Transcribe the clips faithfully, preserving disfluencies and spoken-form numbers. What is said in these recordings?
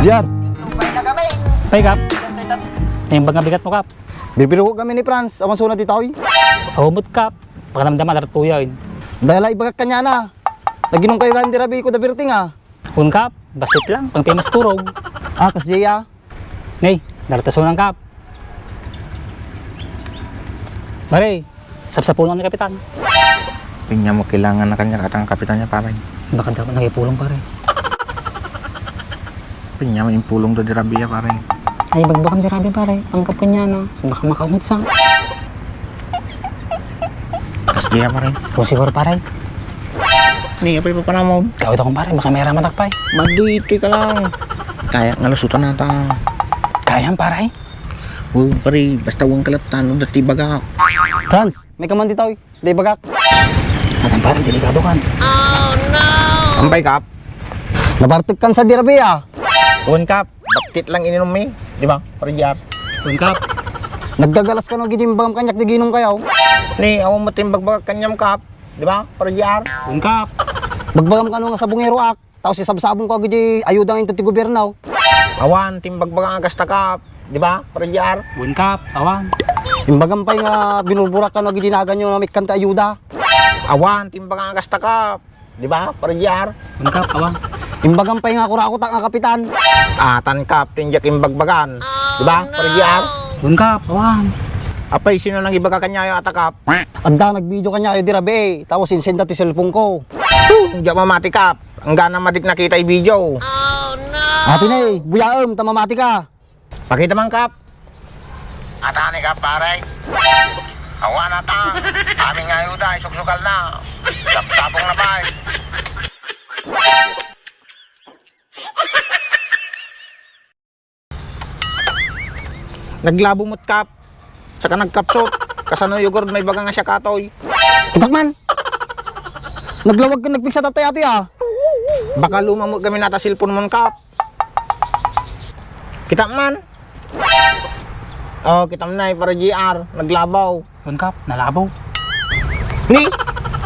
Jar. Pay, Kap. Naimbag nga bigat mo, Kap. Birbirukok kami ni Franz, awan suna ditoy. Awan met, Kap. Pakanamdama, dartuyan. Dala ibagak kaniana. Naginum kayo gayam di rabii ko da birting, ah. Wen, Kap. Bassit lang, pang famous turog. Ah, kasdiay, ah. Nay, darta sunan, Kap. Pare, sapsapulan ni Kapitan. Pinya mo kailangan na kanya katang kapitan niya, pare. Baka dapat nagipulong, pare. Pinya mo impulong do di rabii, pare. Ay, bagbagam di rabii, pare. Ang kapitan niya, no? Baka makaungot sa. Kasdiay, pare. Kung siguro, pare. Ni, apay papanamon? Kawit akong pare, baka may ramatak, pare. Maditoy ka lang. Kaya nga lusutan nata. Kayam, pare. Wen, pare, basta wen kalatan, no, dati baga. Franz, may kaman ditoy. Di bagak. Atan, pare, delikado kan. Ampay, Kap? Nabartek kan sa di rabii, ah. Wen, Kap. Baktit lang ininom mi. Di ba, Pare J R? Wen, Kap. Nagdagalas kano gidi imbagam kaniak di ginum kayo. Ni, awan mo timbagbaga kaniam, Kap. Di ba, Pare J R? Wen, Kap. Bagbagam kano nga sabongeroak. Tapos isabsabong ko gidi ayuda nga inton ti gobierno. Awan, timbagbaga nga gasta, Kap. Di ba, Pare J R? Wen, Kap. Awan. Imbagam pay nga binurburak kano gidi naganyo nga mikkan ti ayuda. Awan, timbagbaga nga gasta, Kap. Di ba, Pare J R? Wen, Kap. Awan. Imbagam pay nga kurakutak nga kapitan. Atan, Kap, ti diak imbagbagan. Di ba, Pare J R? Wen, Kap. Awan. Apay, sino nang ibaga kaniayo ata, Kap? Adda nagvideo kaniayo di rabii, tapos insenda ti cellphone ko. Diak mamati, Kap. Anggana madik nakita i video. Ati na eh, buyaem, ta mamati ka. Pakita man, Kap. Atani, Kap, pare. Awan ata. Amin nga ayuda, isuksugal na. Sapsapong na, pare. Naglabo met, Kap. Saka nagkapsot. Kasano yugurd maibaga nga siya katoy? Itak man. Naglawag ka, nagpigsa tatay ati, ah. Baka lumamot kami nata cellphone mon, Kap. Kita man. Oh, kita man ay, Pare J R. Naglabaw. Wen, Kap, nalabaw. Ni,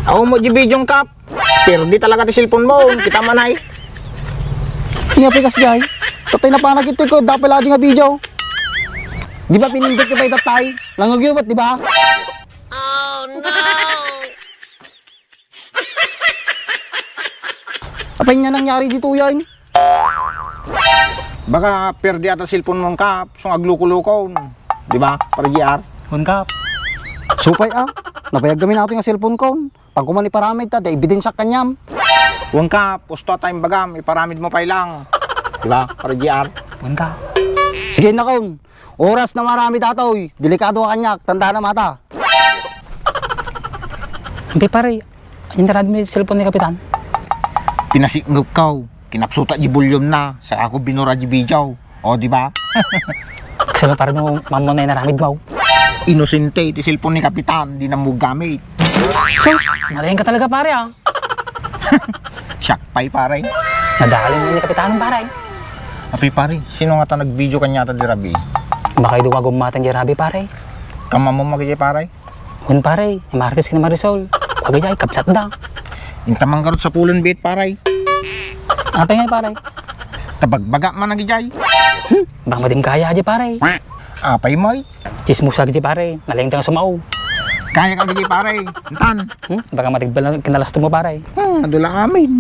awan mo di video, Kap. Perdi talaga ti cellphone mo. Kita man ay. Ni apay kasdiay. Tatay na panag ito ko, dapat lagi nga video. Di ba pinindot ko pa itatay? Langag yun, di ba? Oh, no! Apay nga nangyari dito yan? Baka perdi ata cellphone mo, Kap. Sung agluko-lukon. Di ba, Pare J R? Wen, Kap. Supay, ah. Nabayag kami natin nga cellphone ko. Pagkuman iparamid ta, da ebidensya kaniam. Wen, Kap, usto ta imbagam, iparamid mo pay lang. Di ba, Pare J R? Wen, Kap. Sige na, kon. Oras na marami datoy. Delikado ka kaniak. Tandaan na mata. Ampi, pare. Anyan ti rabi mo iti cellphone ni Kapitan? Pinasikngep ko. Kinapsuta di volume na. Saka ako binura di video. O, di ba? Kasano, pare, no mammo na inaramid mo? Inosente ti cellphone ni Kapitan, di na mo gamit. Sus, malain ka talaga, pare, ah. Siak pay, pare. Nadalin mo ni Kapitan, pare. Api, pare, sino nga ta nag-video kaniata di rabi? Baka iduwa gummatan di rabi, pare. Kamamom, pare. Wen, pare, ni Martes ken ni Marisol. Agay, ay, kabsat da. Inta man garud sapulon biit, pare. Apay ngay, pare? Tabagbaga man agay. Hmm, baka madim kaya di, pare. Apay, may? Chismosa gidi, pare. Nalaing tayo sumao. Kaya ka gidi, pare. Intan. Hmm, baka matigbal na kinalasto mo, pare. Ah, dula amin.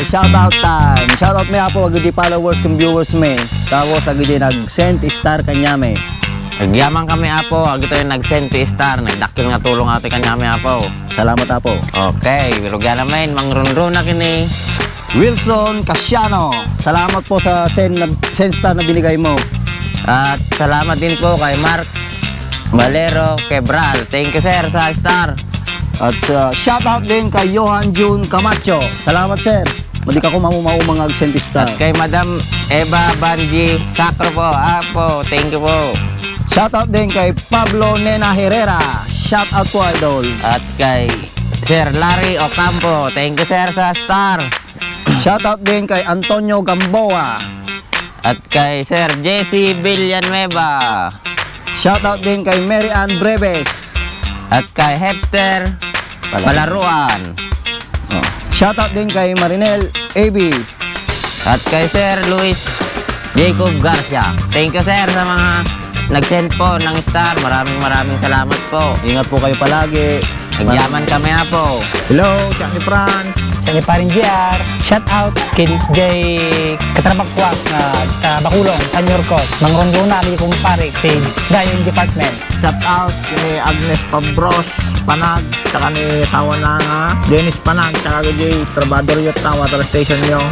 Shout out time. Shout out mi, Apo, agidi followers ken viewers mi. Tapos agidi nag-send star kaniami. Agyaman kami, Apo, agitoy nag-send ti star. Nagdakkel nga tulong ati kaniami, Apo. Salamat, Apo. Okay, rugian amin, mangrunruna kini. Wilson Casiano, salamat po sa send, send star na binigay mo. At salamat din po kay Mark Valero Quebral. Thank you, sir, sa star. At sa, shout out din kay Johan Jun Camacho. Salamat, sir. Madi ka ko mamumaumang ag-send star. At kay Madam Eva Banji Sacro po. Apo, thank you po. Shout out din kay Pablo Nena Herrera. Shout out po, idol. At kay Sir Larry Ocampo. Thank you, sir, sa star. Shout out din kay Antonio Gamboa. At kay Sir Jesse Villanueva. Shout out din kay Mary Ann Breves. At kay Hepster Palaruan. Oh. Shoutout din kay Marinel A B. At kay Sir Luis Jacob Garcia. Thank you, sir, sa mga nag-send po ng star. Maraming, maraming salamat po. Ingat po kayo palagi. Nagyaman kami na po. Hello, siya ni Franz. Siya ni Paring J R. Shout out kay J Katrabakwak nga sa Bakulong, San Yorcos. Mangrondona, di kumpare, si Dayon Department. Shout out kini Agnes Pabros Panag, tsaka ni asawa na nga Dennis Panag, tsaka kay trabador yun sa water station nyo.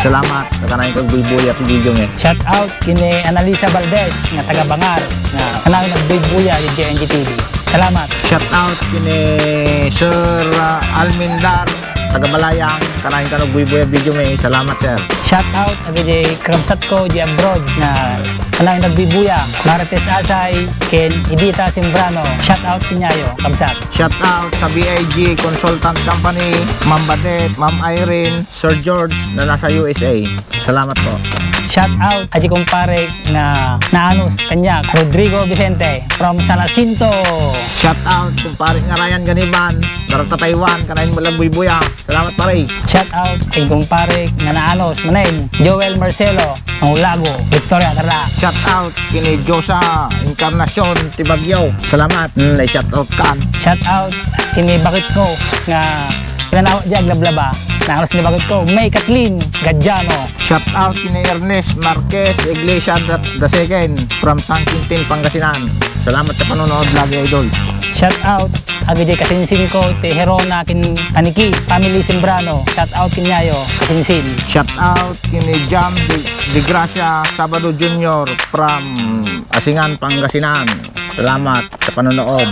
Salamat, tsaka na yung kagbuybuya, video nga. Shout out kini Annalisa Valdez nga taga Bangar, nga kanang nagbuybuya di J N G T V. Salamat. Shout out kini Sir, ah, Almindar, taga Balayang, kanang kanang nagbuybuya, video nga. Salamat, sir. Shout out kay kakabsat ko di abroad nga kanang nagbuybuya, Marites Asay, ken Edita Sembrano. Shout out kaniayo, kabsat. Shout out sa B I G Consultant Company, Ma'am Badet, Ma'am Irene, Sir George na nasa U S A. Salamat po. Shout out adi kumpare nga naanos kaniak, Rodrigo Vicente from San Jacinto. Shout out kumpare nga Ryan Ganiban, taga Taiwan, kanang nagbuybuya. Salamat, pare. Shout out kay kumpare nga naanos manen, Joel Marcelo, ang Lago, Victoria, Tarlac. Shout out kini Josa Encarnacion ti Baguio. Salamat. Hmm, na shout out kan. Shout out kini bakit ko nga pinanaw di aglablaba. Naanos ni bakit ko, May Kathleen Gadiano. Shout out kini Ernest Marquez Iglesia the, the second from San Quintin, Pangasinan. Salamat sa panonood lagi, idol. Shout out adi kasinsin ko ti Herona ken Paniki, family Sembrano. Shout out kaniayo, kasinsin. Shout out kini Jam de, de Gracia Sabado Junior from Asingan, Pangasinan. Salamat sa panonood.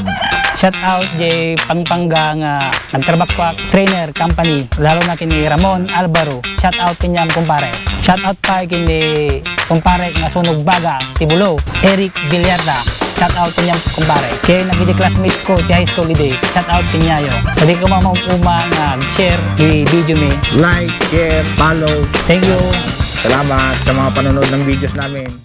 Shout out di Pampanga nga nagtrabaho trainer company, lalo na kini Ramon Alvaro. Shout out kaniam, kumpare. Shout out pa kini kumpare nga sunog baga, Tibulo, Eric Villarda. Shout out kaniam, kumpare. Kay nagidi classmate ko ti high school idi. Shout out kaniayo. Pwede ko mamauma nga share di video mi. Like, share, follow. Thank you. Salamat sa mga panonood ng videos namin.